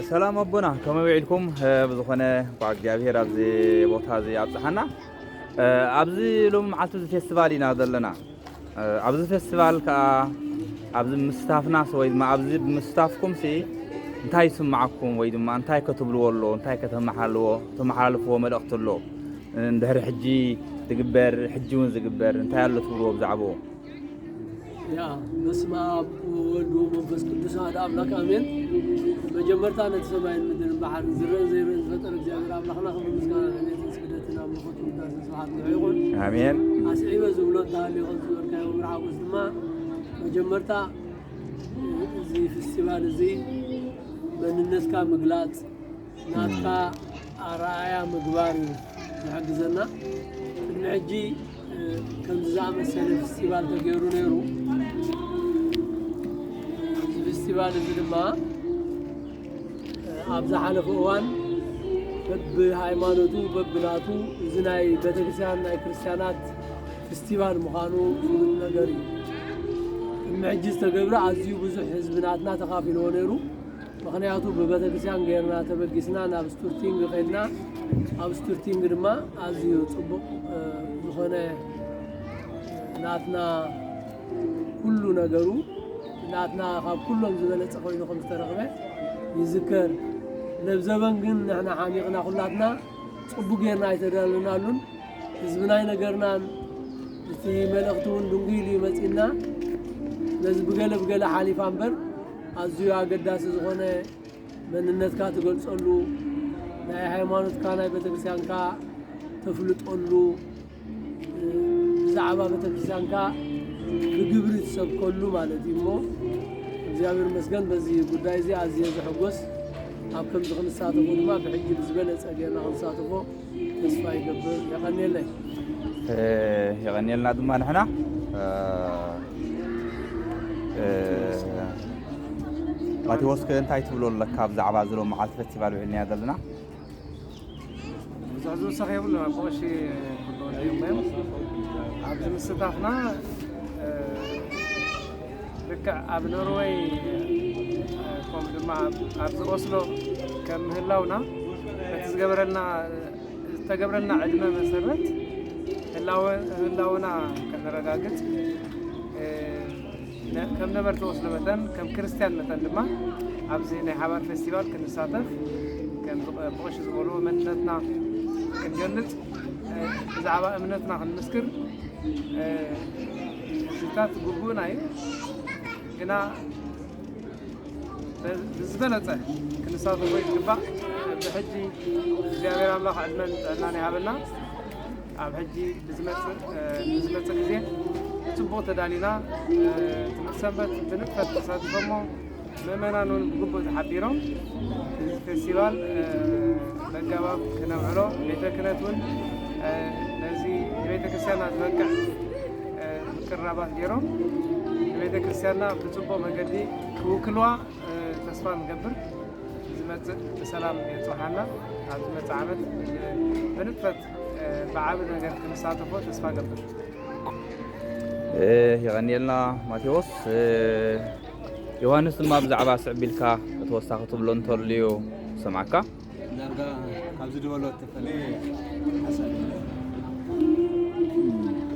ሰላም ኣቦና፣ ከመይ ውዒልኩም? ብዝኾነ እንኳዕ እግዚኣብሔር ኣብዚ ቦታ እዚ ኣብፅሓና። ኣብዚ ሎሚ መዓልቲ እዚ ፌስቲቫል ኢና ዘለና። ኣብዚ ፌስቲቫል ከዓ ኣብዚ ምስታፍናስ ወይ ድማ ኣብዚ ብምስታፍኩምሲ እንታይ ይስምዓኩም ወይ ድማ እንታይ ከትብልዎ ኣሎ? እንታይ ከተመሓልዎ ተመሓላልፍዎ መልእኽቲ ኣሎ? እንድሕሪ ሕጂ ዝግበር ሕጂ እውን ዝግበር እንታይ ኣሎ ትብልዎ ብዛዕባኡ? ያ በስመ ኣብ ወወልድ ወመንፈስ ቅዱስ ኣሐዱ ኣምላክ ኣሜን። መጀመርታ ነቲ ሰማይን ምድርን ባሕርን ዝረእን ዘይረእን ዝፈጠረ እግዚኣብሔር ኣምላኽና ክብሪ ምስጋና ንዕቤትን ስግደትን ኣምልኾት ውዳሴን ስብሓት ንዑ ይኹን። ኣሜን። ኣስዒበ ዝብሎ እንተሃልዩ ከም ዝበልካዮ ምርሓጎስ ድማ መጀመርታ እዚ ፌስቲቫል እዚ መንነትካ ምግላፅ ናትካ ኣርኣያ ምግባር እዩ ዝሕግዘና። ቅድሚ ሕጂ ከምዚ ዝኣመሰለ ፌስቲቫል ተገይሩ ነይሩ። እዚ ፌስቲቫል እዚ ድማ ኣብ ዝሓለፈ እዋን በብሃይማኖቱ በብናቱ እዚ ናይ ቤተክርስትያን ናይ ክርስትያናት ፌስቲቫል ምዃኑ ፍሉጥ ነገር እዩ። ቅድሚ ሕጂ ዝተገብረ ኣዝዩ ብዙሕ ህዝቢ ናትና ተኻፊልዎ ነይሩ። ምኽንያቱ ብቤተክርስትያን ገይርና ተበጊስና ናብ ስቱርቲንግ ከድና ኣብ ስቱርቲንግ ድማ ኣዝዩ ፅቡቕ ዝኾነ ናትና ኩሉ ነገሩ ናትና ካብ ኩሎም ዝበለፀ ኮይኑ ከም ዝተረኽበ ይዝከር። ለብዘበን ግን ንሕና ሓሚቕና ኩላትና ፅቡቅ ጌርና ኣይተዳለናሉን። ህዝብና ኣይነገርናን። እቲ መልእኽቲ እውን ድንጉይ ኢሉ ይመፅና ነዚ ብገለ ብገለ ሓሊፋ እምበር ኣዝዩ ኣገዳሲ ዝኾነ መንነትካ ትገልፀሉ ናይ ሃይማኖትካ ናይ ቤተክርስትያንካ ተፍልጠሉ ብዛዕባ ቤተክርስትያንካ ብግብሪ ትሰብከሉ ማለት እዩ እሞ እግዚኣብሔር መስገን በዚ ጉዳይ እዚ ኣዝየ ዝሕጎስ ኣብ ከምዚ ክንሳተፎ ድማ ብሕጂ ብዝበለፀ ጌርና ክንሳተፎ ተስፋ ይገብር። የቐንየለይ። የቐንየልና ድማ ንሕና ማቴዎስ ከ እንታይ ትብሎ ኣለካ ብዛዕባ እዚ ሎም መዓልቲ ፈስቲቫል ውዒልናያ ዘለና? ብዙሕ ዝውሰኽ የብሉን። ኣቦ ቀሺ ክብሉ እዮም እዮም ኣብዚ ምስታፍና ልክዕ ኣብ ኖርወይ ከምኡ ድማ ኣብዚ ኦስሎ ከም ምህላውና በቲ ዝገበረልና ዝተገብረልና ዕድመ መሰረት ህላወና ከነረጋግፅ ከም ነበርቲ ኦስሎ መጠን ከም ክርስትያን መጠን ድማ ኣብዚ ናይ ሓባር ፌስቲቫል ክንሳተፍ ከም ብቐሺ ዝበልዎ መንነትና ክንገልፅ ብዛዕባ እምነትና ክንምስክር እዚታት ግቡእና እዩ ግና ብዝበለፀ ክንሳተፎ ይግባእ። ብሕጂ እግዚኣብሔር ኣምላኽ ዕድመን ጥዕናን ይሃበና። ኣብ ሕጂ ብዝመፅእ ብዝመፅእ ግዜ ብፅቡቕ ተዳሊና ትምህርቲ ሰንበት ብንጥፈት ተሳቲፎሞ ምእመናን እውን ብግቡእ ተሓቢሮም እዚ ፌስቲቫል በጋባብ ክነምዕሎ ቤተ ክህነት እውን ነዚ ንቤተ ክርስቲያንና ዝበቅዕ ምቅርራባት ገይሮም ንቤተ ክርስቲያንና ብፅቡቕ መገዲ ክውክልዋ ተስፋ ንገብር። ዝመፅእ ብሰላም የፅብሓና። ኣብ ዝመፅእ ዓመት ብንጥፈት ብዓቢ ነገር ክንሳተፎ ተስፋ ገብር። የቐንየልና ማቴዎስ። ዮሃንስ ድማ ብዛዕባ ስዕብ ኢልካ ተወሳኺ ትብሎ እንተልዩ ሰምዓካ። ዳርጋ ካብዚ ዝበሎ እተፈለየ ሓሳብ የለን።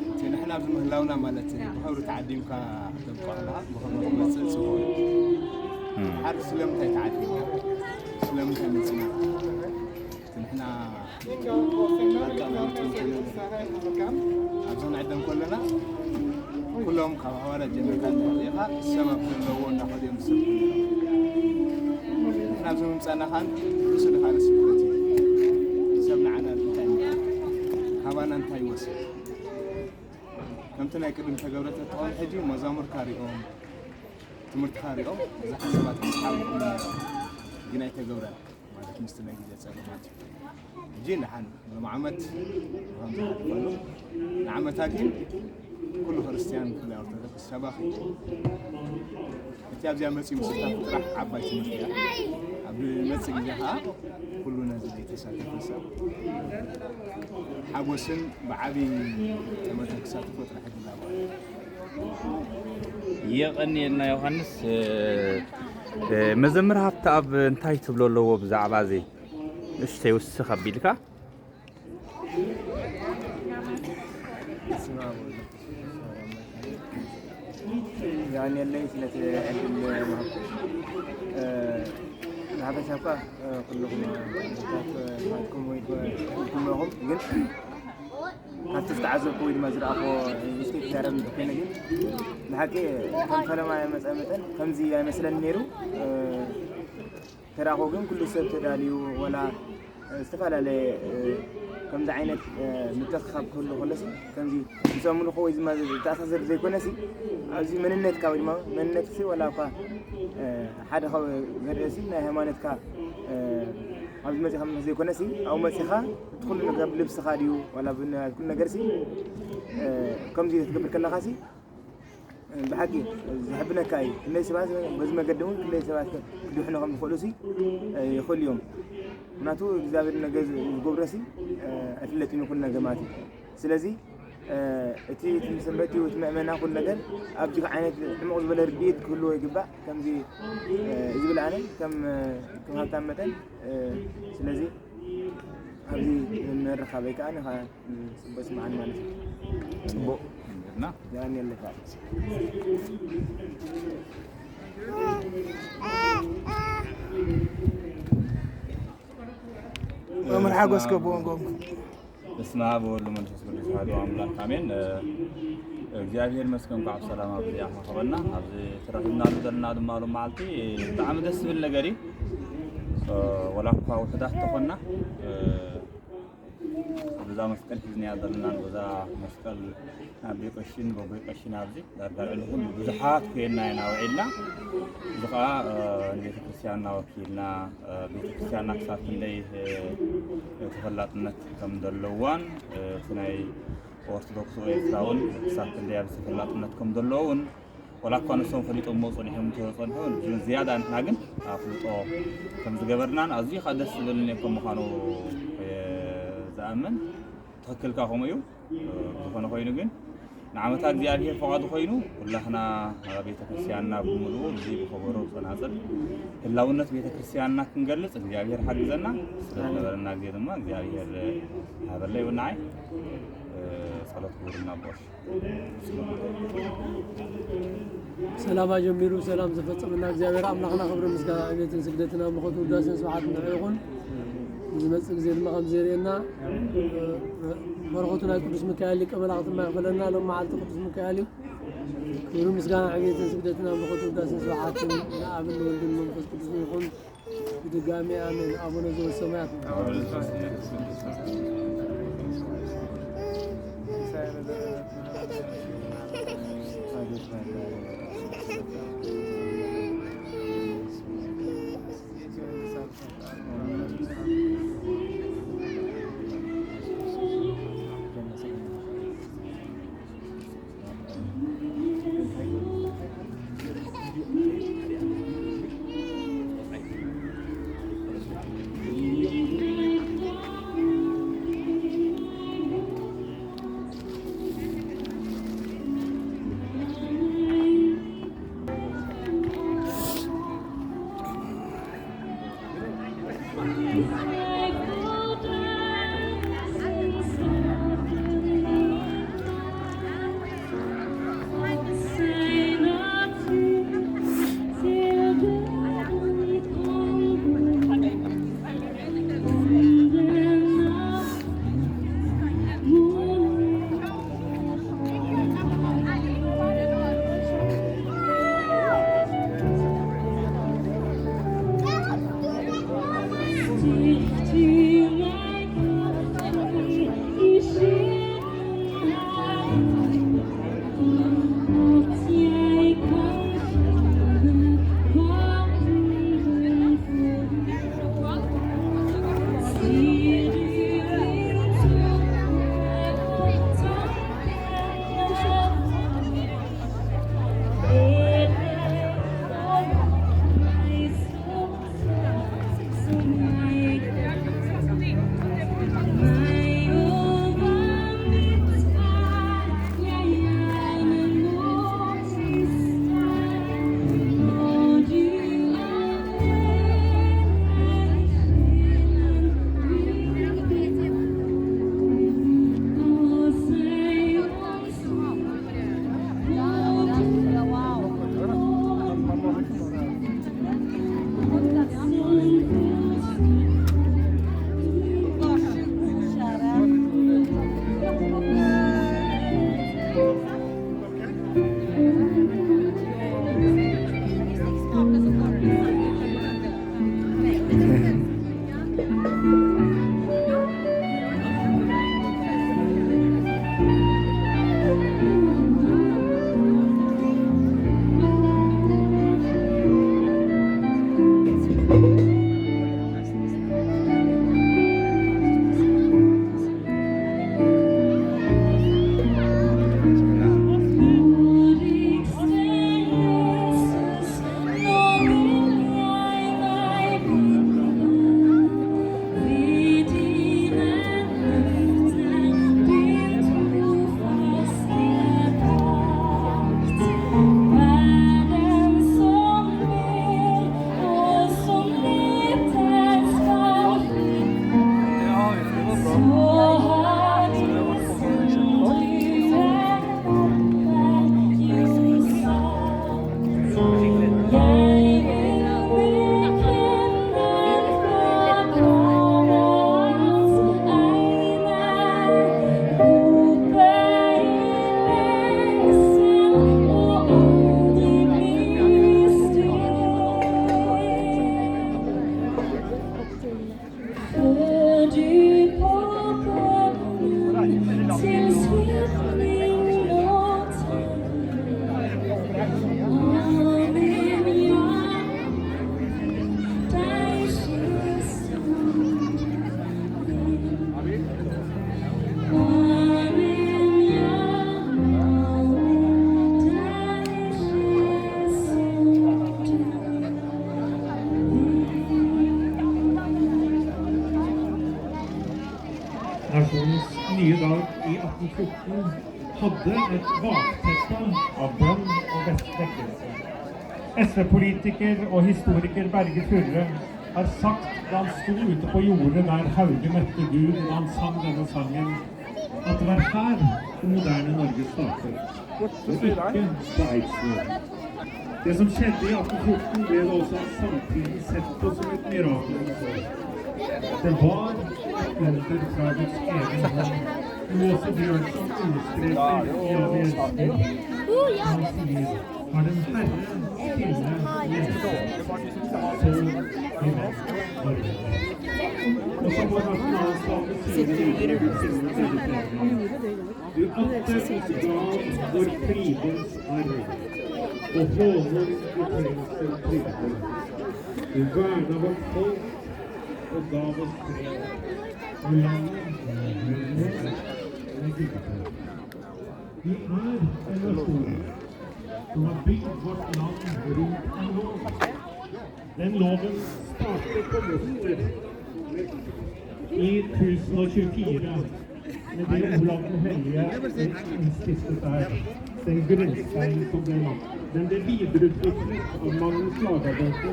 እቲ ንሕና ኣብዚ ምህላውና ማለት ብኽብሪ ተዓዲምካ ተብቅዕ ኣለኻ፣ ብኽብሪ ክትመፅእ ፅቡቕ እዩ። ሓር ስለምንታይ ተዓዲምና? ስለምንታይ መፂና? እቲ ንሕና ኣርቃና መፂና ኣብዚ ክንዕደም ከለና ኩሎም ካብ ሃዋርያት ጀሚርካ እንተሪኢኻ ሰብ ኣብ ዘለውዎ እናኸዱ እዮም ዝሰብኩ ነይሮም። ንሕና ኣብዚ ምምፃእና ከዓ ርእሱ ድኻ ስብከት እዩ። ሰብ ንዓና እንታይ ይምሃር? ካባና እንታይ ይወስድ? ከምቲ ናይ ቅድም ተገብረ ተትኾን ሕጂ መዛሙርካ ሪኦም ትምህርትኻ ሪኦም ብዙሓት ሰባት ክስሓቡ ይኽእሉ ነይሮም። ግን ኣይተገብረን። ማለት ምስቲ ናይ ግዜ ፀገማት እዩ። ሕጂ ደሓን ሎም ዓመት ከም ዝሓልፈሉ ንዓመታ ግን ኩሉ ክርስትያን ብፍላይ ኦርቶዶክስ ሰባኺ እቲ ኣብዚኣ መፅኡ ምስታፍ ጥራሕ ዓባይ ትምህርቲ እያ። ኣብ መፅእ ግዜ ከዓ ኩሉ ነዚ ዘይተሳተፈ ሰብ ሓጎስን ብዓብዪ ጠመተ ክሳተፎ ጥራሕ ይግባእ ማለት እዩ። የቐንየልና ዮሃንስ። መዘምር ሃብተኣብ እንታይ ትብሎ ኣለዎ ብዛዕባ እዚ? እሽተይ ውስኽ ኣቢልካ። የቐንየለይ ስለቲ ዕድል ምሃብኩም። ብሓፈሻ እኳ ኩልኹም ናትኩም ወይ ኢልኩም ኢኹም፣ ግን ካብቲ ዝተዓዘብኩ ወይ ድማ ዝረኣኹዎ ንእሽተይ ክዛረብ እንተኮይነ፣ ግን ብሓቂ ከም ፈለማ መፀ መጠን ከምዚ ኣይመስለን ነይሩ። ተራኾ ግን ኩሉ ሰብ ተዳልዩ፣ ወላ ዝተፈላለየ ከምዚ ዓይነት ምትእኽኻብ ክህሉ ከሎሲ፣ ከምዚ ምስ ኣምልኾ ወይ ዝማ ዝተኣሳሰር ዘይኮነሲ፣ ኣብዚ መንነትካ ወይ ድማ መንነትሲ፣ ወላ እኳ ሓደ ካብ ዘርእሲ ናይ ሃይማኖትካ ኣብዚ መፂኻ ምስ ዘይኮነሲ፣ ኣብኡ መፂኻ እቲ ኩሉ ነገር ብልብስኻ ድዩ ዋላ ብናይ ኩሉ ነገርሲ፣ ከምዚ ክትገብር ከለኻሲ ብሓቂ ዘሕብነካ እዩ። ክንደይ ሰባት በዚ መገዲ እውን ክንደይ ሰባት ክድሕኑ ከም ዝኽእሉ ሲ ይኽእሉ እዮም። ምክንያቱ እግዚኣብሔር ነገር ዝገብሮ ሲ ኣይፍለጥን እዩ ኩሉ ነገር ማለት እዩ። ስለዚ እቲ እቲ ሰንበቲ እቲ ምእመና ኩሉ ነገር ኣብዚ ዓይነት ዕሙቕ ዝበለ ርድኢት ክህልዎ ይግባእ። ከምዚ ዝብል ኣነ ከም ከም ሃብታም መጠን ስለዚ ኣብዚ ምርኻበይ ከዓ ንኻ ጽቡቅ ስምዓኒ ማለት እዩ። ጽቡቅ እንድና ያን የለካ መምህር ሓጎስ ገብዎም ጎም በስመ አብ ወወልድ ወመንፈስ ቅዱስ አሐዱ አምላክ አሜን። እግዚኣብሔር ይመስገን እንኳዕ ብሰላም ኣብዚ ኣኻኸበና። ኣብዚ ተረኺብናሉ ዘለና ድማ ሎም መዓልቲ ብጣዕሚ ደስ ዝብል ነገር እዩ። ወላ እኳ ውሕዳት ተኾና በዛ መስቀል ሒዝናያ ዘለና በዛ መስቀል ኣቦይ ቀሺን በቦይ ቀሺን ኣብዚ ዳርጋ ልዕሊ ኩሉ ብዙሓት ኮይና ኢና ውዒልና። እዚ ከዓ ንቤተ ክርስቲያንና ወኪልና ቤተ ክርስቲያንና ክሳብ ክንደይ ተፈላጥነት ከም ዘለዋን እቲ ናይ ኦርቶዶክስ ኤርትራ እውን ክሳብ ክንደይ ኣብዚ ተፈላጥነት ከም ዘለዎ እውን ዋላ እኳ ንሶም ፈሊጦሞ ጸኒሖም እንተጸንሑ ዝያዳ ንሕና ግን ኣፍልጦ ከም ዝገበርናን ኣዝዩ ከዓ ደስ ዝብለኒ ከም ምዃኑ ዝኣምን ትኽክልካ ከምኡ እዩ። ዝኾነ ኮይኑ ግን ንዓመታ እግዚኣብሔር ፈቓዱ ኮይኑ ኩላህና ቤተ ክርስቲያንና ብምልኡ እዚ ብኸበሮ ብጸናጽል ህላውነት ቤተ ክርስቲያንና ክንገልጽ እግዚኣብሔር ሓግዘና። ስለዝነበረና ግዜ ድማ እግዚኣብሔር ሃበለይ እውን ንዓይ ጸሎት ክቡር እናቦሽ ሰላም ኣጀሚሩ ሰላም ዘፈጸመና እግዚኣብሔር ኣምላኽና ክብርን ምስጋና ዕቤትን ስግደትን ኣምልኾት ውዳሴን ስብሓት ንዕኡ ይኹን። ንዝመጽእ ግዜ ድማ ከም ዘርእየና በረኸቱ ናይ ቅዱስ ሚካኤል ሊቀ መላእኽቲ ድማ ይኽፈለና። ሎም መዓልቲ ቅዱስ ሚካኤል እዩ። ክብርን ምስጋና ዕቤትን ስግደትን ኣምልኾት ውዳሴን ስብሓትን ንኣብን ንወልድን መንፈስ ቅዱስን ይኹን። ብድጋሚ ኣሜን። ኣቡነ ዘበሰማያት Nasjonens nye dag i atten fjorten hadde et bakteppe av bønn og vek-, vekkelse. S V-politiker og historiker Berge Furre har sagt da han sto ute på jordet der Hauge møtte Gud da han sang denne sangen, at det var her det moderne Norge startet, og ikke på Eidsvoll. Det som skjedde i atten fjorten, ble det også av samtiden sett på som et mirakel. Det var et under fra Guds egen hånd, noe også Bjørnson understreker i A V S. Han sier: «Har den Herre stille lese, så vil Norge.» Også vår nasjonalstat sier det i Guds stemme. Du atter gav vår fridens arv, og håner i trengsel trygde. Du verna vårt folk og gav oss fred, og landet med gode. Vi er en nasjon som har bygd vårt land rundt en lov. Den loven startet på Moster i tusen og tjuefire, med det Olav den hellige innstiftet der, den grunnsteinen som ble lagt. Den ble videreutviklet av Magnus Lagabøte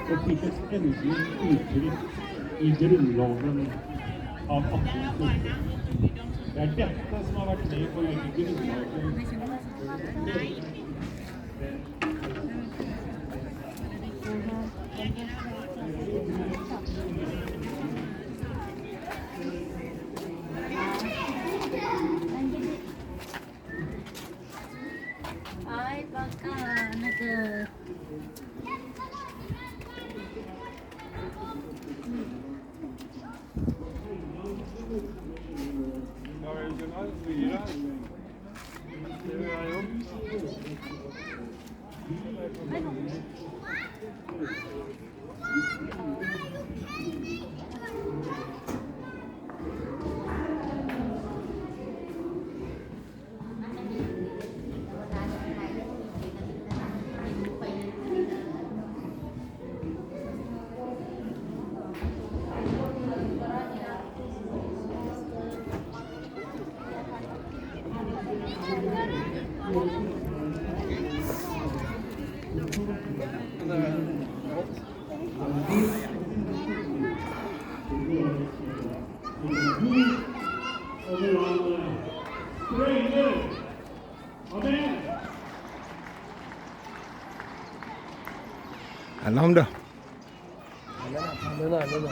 og fikk et endelig uttrykk i Grunnloven av atten fjorten. Det er dette som har vært med på å legge grunnlaget. አይ በቃ ነገ Amen. Amen. Amen. ኣለና ኣለና።